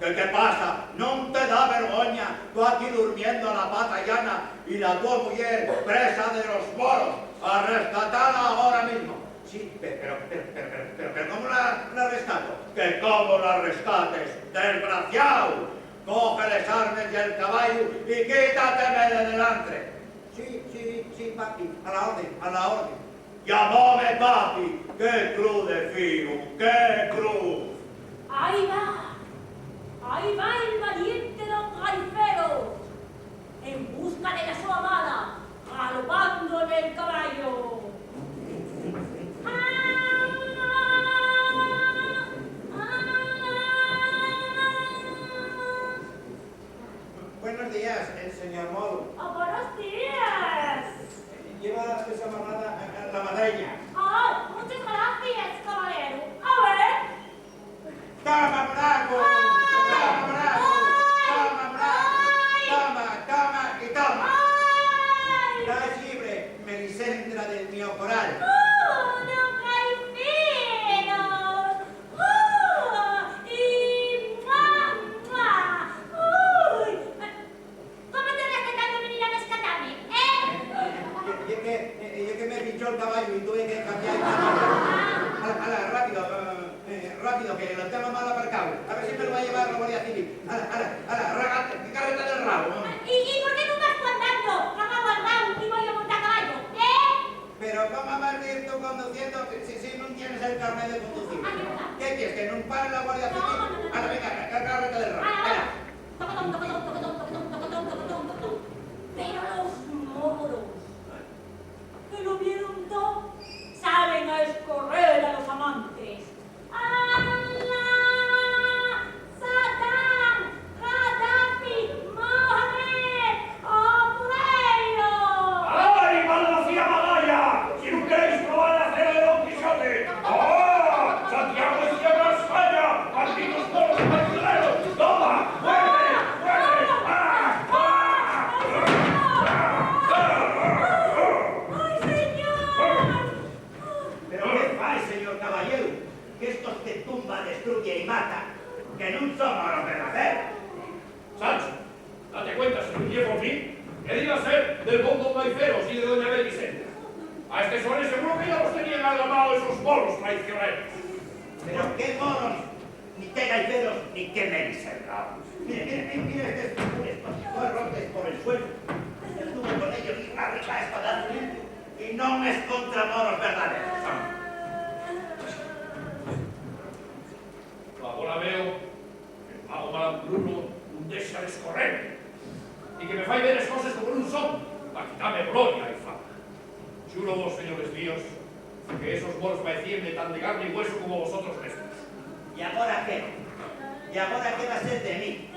¿Qué, qué pasa? ¿Non te da vergoña? Tú aquí durmiendo a la pata llana y la tua muyer presa de los moros. A rescatala agora mismo. Sí, pe-, pero, pero, pero, pero, pero, pero ¿cómo la, la rescato? ¿Que cómo la rescates? ¡Desgraciao! Coge les armes y el caballo y quítateme de delantre. Sí, sí, sí, papi, a la orden, a la orden. Llamóme papi, qué cruz de fíu, qué cruz. Ahí va, ahí va el valiente don Gaiferos, en busca de la so amada, galopando en el caballo. Ah, ah, ah. Buenos días, eh, señor Moro. Ah, buenos días. Lleva usted esa amarrada, eh, eh, la madreña. Ah, muchas gracias, caballero. A ver. Toma, braco. Ay, toma, braco. Ay, toma, braco. Ay. Toma, toma y toma. Ay. Estás libre, Melisendra del mío coral. Oh, don Gaiferos. ¡Oh! Y ¡mua, mua! ¡Uy! ¿Cómo te respetando venir a rescatame, eh? Ye, ye que, eh, ye que me pinchó el caballo y tuve que cambiar el caballo. Ah. Ala, ala, rápido, eh, eh, rápido, que lo tengo mal aparcado. A ver si me lo va a llevar la Guardia Civil. Ala, ala, ala, raga-, carreta del rabo. ¿Y, y por qué no vas tú andando? Rabo al rabo y voy a montar caballo, ¿eh? Pero ¿cómo vas a ir tú conduciendo si, si nun tienes el carnet de conducir? Ay, es verdad. ¿Qué quieres, que nun pare la Guardia Civil? No, no, no, no. Ala, venga, ca-, ca-, carreta del rabo. Ala, ala. Venga. Tocotón, tocotón, tocotón. Pero los moros, que lo vieron todo, salen a escorrer a los amantes. ¡Alá! ¡Saddam! ¡Gaddafi! ¡Mohamed! ¡Abuelo! ¡Ai, malvacía malaya! Si nun queréis probar la cena de Don Quixote. ¡Oh! ¡Santiago es tierra España! ¡Malditos todos los españoles! Son moros verdaderos. Sancho, date cuenta, si nun ye por mí, qué diba ser del bon don Maiceros y de doña Melisenda. A estes hores seguro que ya los teníen algamaos esos moros traicioneros. Pero qué moros, ni qué Maiceros, ni qué Melisenda. Mire, mire, mire, mire estes figuras, todos rotos por el suelo. Estuve con ellos arriba espadando y non escontra moros verdaderos. Agora veo que el mago malambruno nun dexa d'escorrer, y que me fai ver les coses como nun son, pa quitame gloria y fama. Xúrovos, señores míos, que esos moros paecíenme tan de carne y hueso como vosotros mesmos. ¿Y agora qué? ¿Y agora qué va a ser de mí?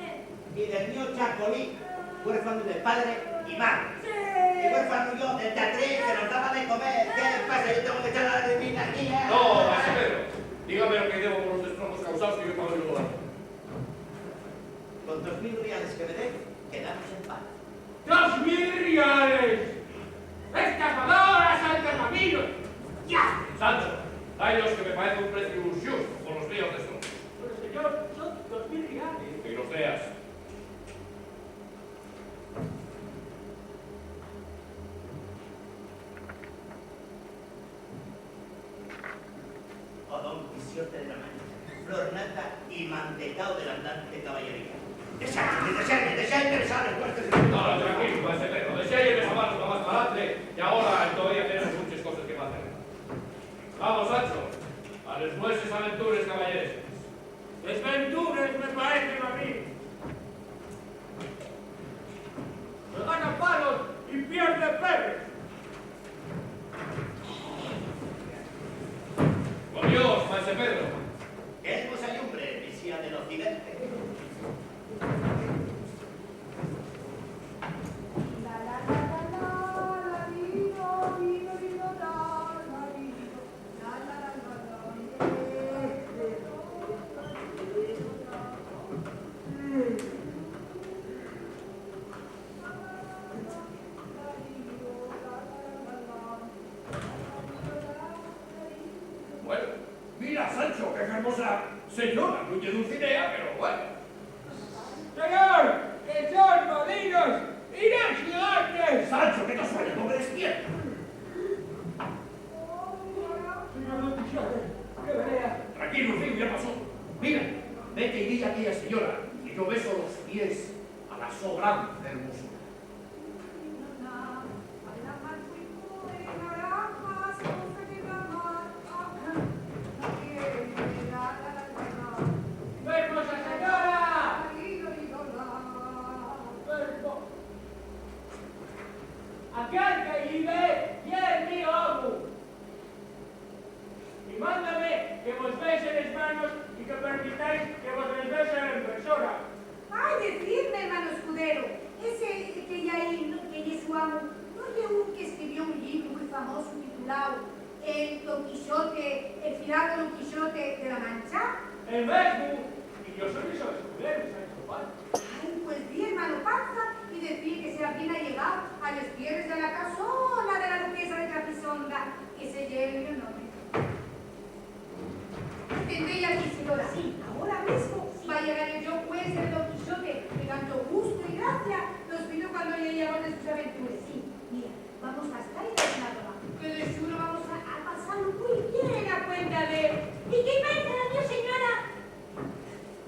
Y del mío chacolí, huérfanu de padre y madre. Y huérfanu yo del teatrín que nos daba de comer. ¿Qué pasa? Yo tengo que echar la de mina aquí, ¿eh? No, Maese Pedro, dígame lo que debo por los destrozos causaos, que yo pago y lo hago. Con dos mil riales que me dé, quedamos en paz. ¡Dos mil riales! ¡Estafadoras al camino! ¡Ya! Sancho, dailos, que me parece un preciu xusto por los míos destrozos. Pero, señor, son dos mil riales. Que los deas. O don Quixote de la Mancha, flor nata y mantecao de la andante caballería. Dexadme, dexadme, dexadme besar les vuestres. No, no, tranquilo, Maese Pedro, dexáyeme sabar lo más p'alante, y agora todavía tenemos munches coses que facer. Vamos, Sancho, a les nueses aventures caballeresques. Desventures me paecen a mí. Gana palos y pierde perros. Con Dios, Maese Pedro. Que él vos ayumbre, Mesía del Occidente. Bueno, mira, Sancho, qué fermosa señora, nun ye Dulcinea, pero bueno. Señor, que son marinos y no gigantes. Sancho, que ta sueño, no me despierta. Señor don Quixote, qué pelea. Tranquilo, fiu, ya pasó. Mira, vete y dile a aquella señora que yo beso los pies a la so gran hermosura. Hermosa señora. Aquel que vive ye mi amo. Y mándame que vos bese les manos y que permitáis que vos les bese en persona. Ai, decidme, hermanu escudero, ese que ye ahí, no, que ye su amu, ¿no ye un que escribió un llibru mui famosu titulao El Don Quixote, el filado Don Quixote de la Mancha? El mesmu, y yo soy su escudero, Sancho Panza. Ai, pues di, hermanu Panza, y decíe que sea bien allegao a les tierres y a la casona de la duquesa de Trapisonda, que se ye el mío nome. Atendé-y aquí, señora. Sí. Agora mesmo va llegar el yo, pues, el Don Quixote, que con tanto gusto y gracia los vino cuando lleía de sus aventuras. Sí, mira, vamos a estar en la roba, que de seguro vamos a, a pasalo muy bien en la cuenta de él. ¿Y qué parece la mi señora?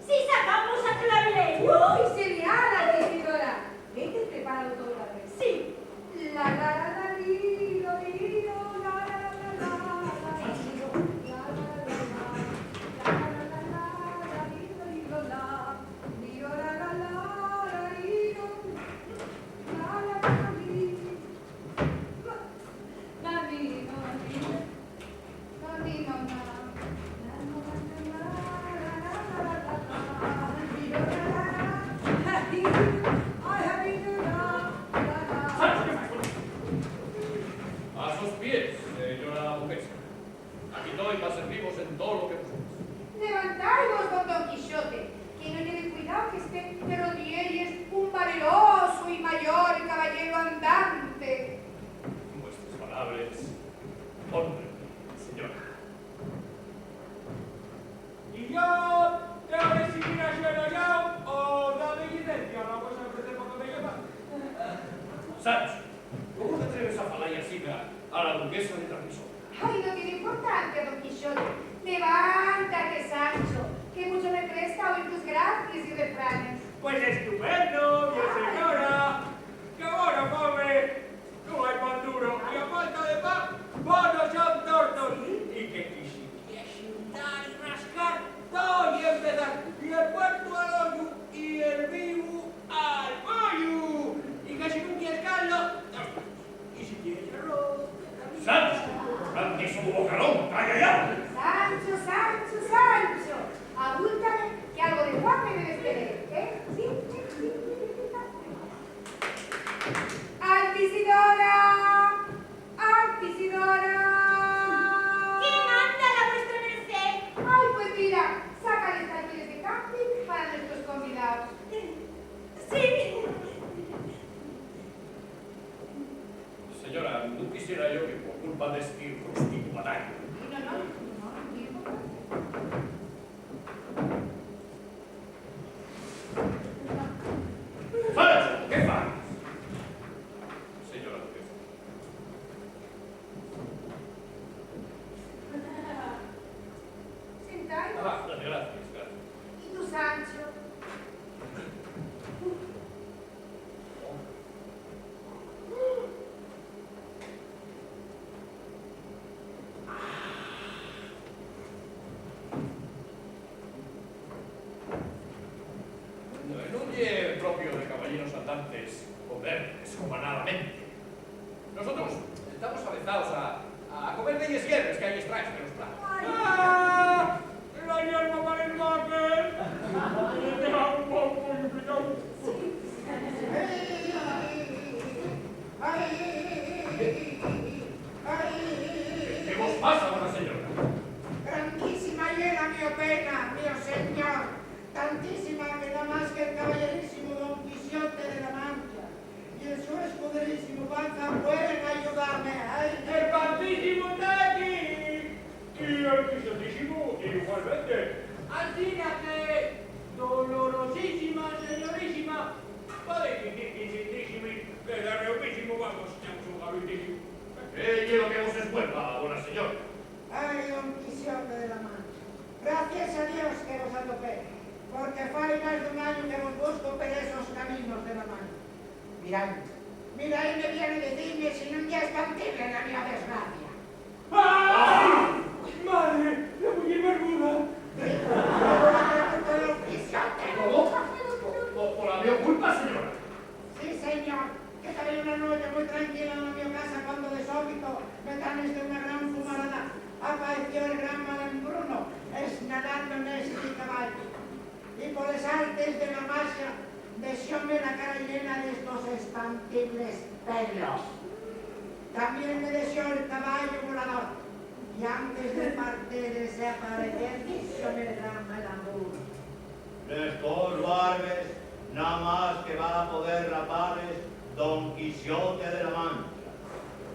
Si sacamos a Clavileño. Uy, señala, regidora. Vete preparado todo la vez. Sí. La, la, la, la, li, lo, li, lo, la, la, la, la, la, la, li, lo, la, la, la, la, la, li, lo, li, lo, la, li, lo, la, la, la, la, li, lo, la, la, la, li. La, li, lo, li, lo. A la duquesa de Trapisonda. Ai, no tiene importancia, don Quixote. Levántate, Sancho, que mucho me presta oír tus gracies y refranes. Pues estupendo, mi señora. ¡Qué bona fame! Nun hai pan duro, y a falta de pan, bonos son tortos. Y que quisiera xuntar y rascar, todo y empezar, y el puertu al hoyu, y el vivu al pollu. Y que si nun quieres caldo, y si quieres arroz, Sancho, grandísimo bocalón, calla ya. Sancho, Sancho, Sancho, abúltame que algo de fame debes tener, ¿eh? Sí, sí, sí, sí, sí, sí. ¡Altisidora! ¡Altisidora! ¿Qué manda la vuestra merced? Ai, pues mira, saca les tarquines de camping para nuestros convidaos. Sí. Señora, nun quisiera yo que por culpa d'esti rusticu batañu. No, no, no, no, no. Sancho, ¿qué fai? Señora duquesa. Sentai. Ah, gracias, gracias. ¿Y tú, Sancho? Nun ye propio de caballeros andantes comer descomanadamente. Nosotros tamos avezaos a, a comer delles hierbes que hai estraes pelos praos. ¡Ah! La hierba parez máquer. Deja un poco implicao. ¿Qué vos pasa, bona señora? Grandísima ye la mio pena, mio señor, tantísima que namás que'l caballerísimo don Quixote de la Mancha y el su escuderísimo panza pueden ayudame. ¡Ai! ¡El panzísimo ta aquí! Y el quixotísimo igualmente. Asina que, dolorosísima señorísima, podéis dicir quixotísimo, que de reumísimo vamos, ya un gabitísimo. ¿Qué ye lo que vos escuelga, bona señora? Ai, don Quixote de la Mancha, gracies a Dios que vos atopé, porque fai más d'un añu que vos busco per esos caminos de la Mancha. Mirai, mirai, me viene dicime si nun ye espantible la mio desgracia. ¡Ai! ¡Madre, la muyer barbuda! ¿Cómo? ¿Por, por, por la mio culpa, señora? Sí, señor, que tabía una nueche mui tranquila na mio casa cuando de sóbito, metánes de una gran fumarada, apaeció'l gran malambruno esnalando nesti caballu. Y poles artes de la maxia, dexóme la cara llena d'estos espantibles pelos. Tamién me dexó'l caballu volador, y antes de partir y desaparecer, díxome'l gran malambruno: D'estos barbes, namás que va a poder rapales don Quixote de la Mancha.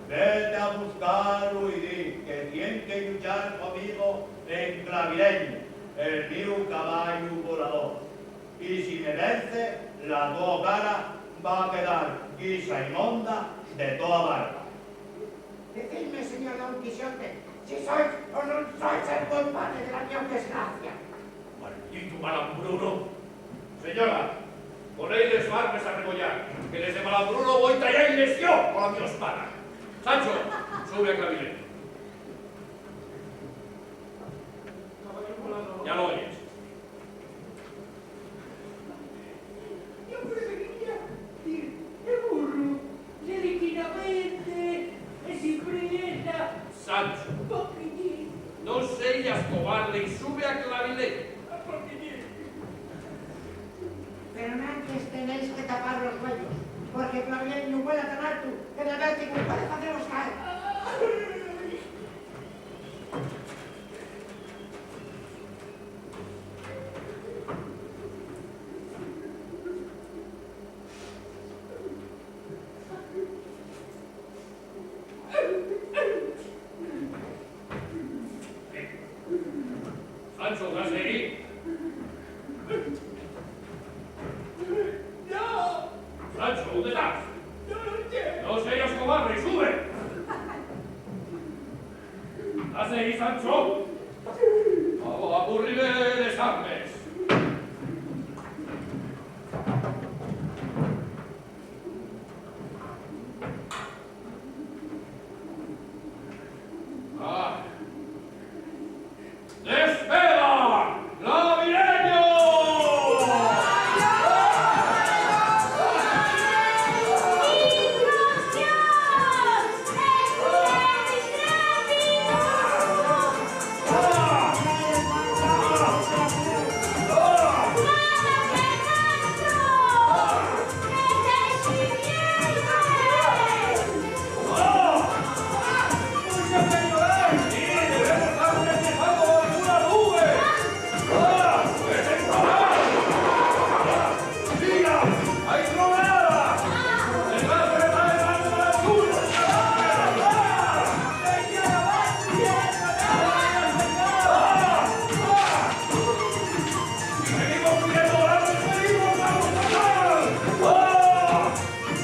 Vete a buscalu y di que tien que lluchar comigo en clavileño, el miu caballu volador. Y si me vence, la to cara va quedar guisa y monda de toa barba. Decidme, señor don Quixote, si sois o nun sois el culpable de la mio desgracia. ¡Malditu malambruno! Señora, ponei les barbes a rebollar, que les de malambruno voi tayalles yo cola mio espada. Sancho, sube a clavileño. Ya lo oyes. Yo preferiría dir el burro, reliquinamente, es sin priesa. Sancho, poquitín. No seyas cobarde y sube a clavileño. Poquitín. Pero nantes tenéis que tapar los güeyos, porque clavileño vuela tan alto que de vértigo puede faceros caer. Sancho, ¿estás ahí? ¡No! Sancho, ¿dónde estás? ¡No lo quiero! ¡No seas cobarde, sube! Sancho, abo, apúrrime les armes. Ah. ¡Despega, clavileño!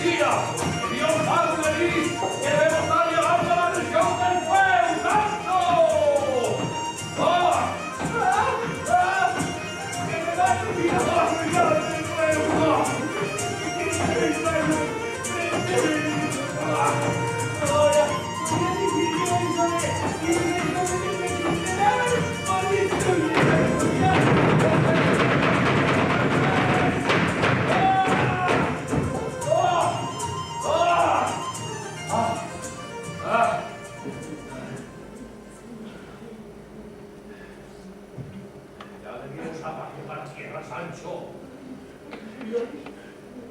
¡Mira! ¡Dios, Padre, que debemos estar llevando la región del fuego, Sancho! ¡Ah! ¡Ah! ¡Ah! ¡Que me da que mirar la región del fuego! ¡Ah! ¡Ahora!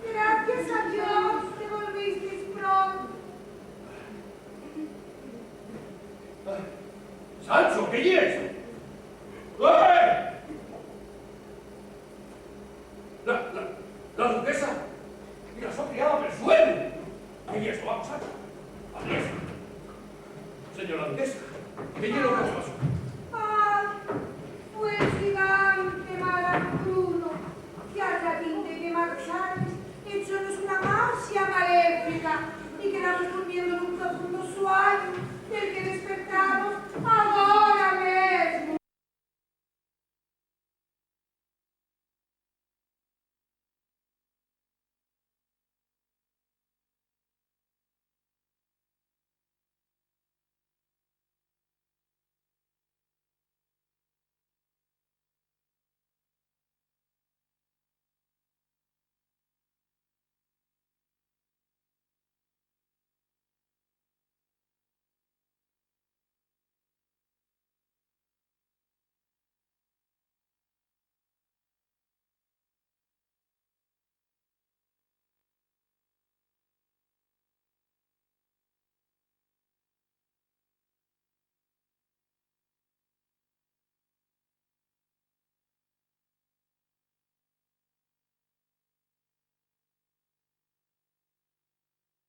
Gracias a Dios que volvistes pronto. Sancho, ¿qué ye esto? ¡Eh! La, la, la duquesa y la so criada pel suelu. ¿Qué ye esto? Vamos, Sancho. Vamos. Señora duquesa, ¿qué ye lo que os pasó? Ay, fue el gigante Malacuno, que al ratín de que marchar, echónos una maxia maléfica y quedamos durmiendo nun profundo suañu, del que despertamos agora.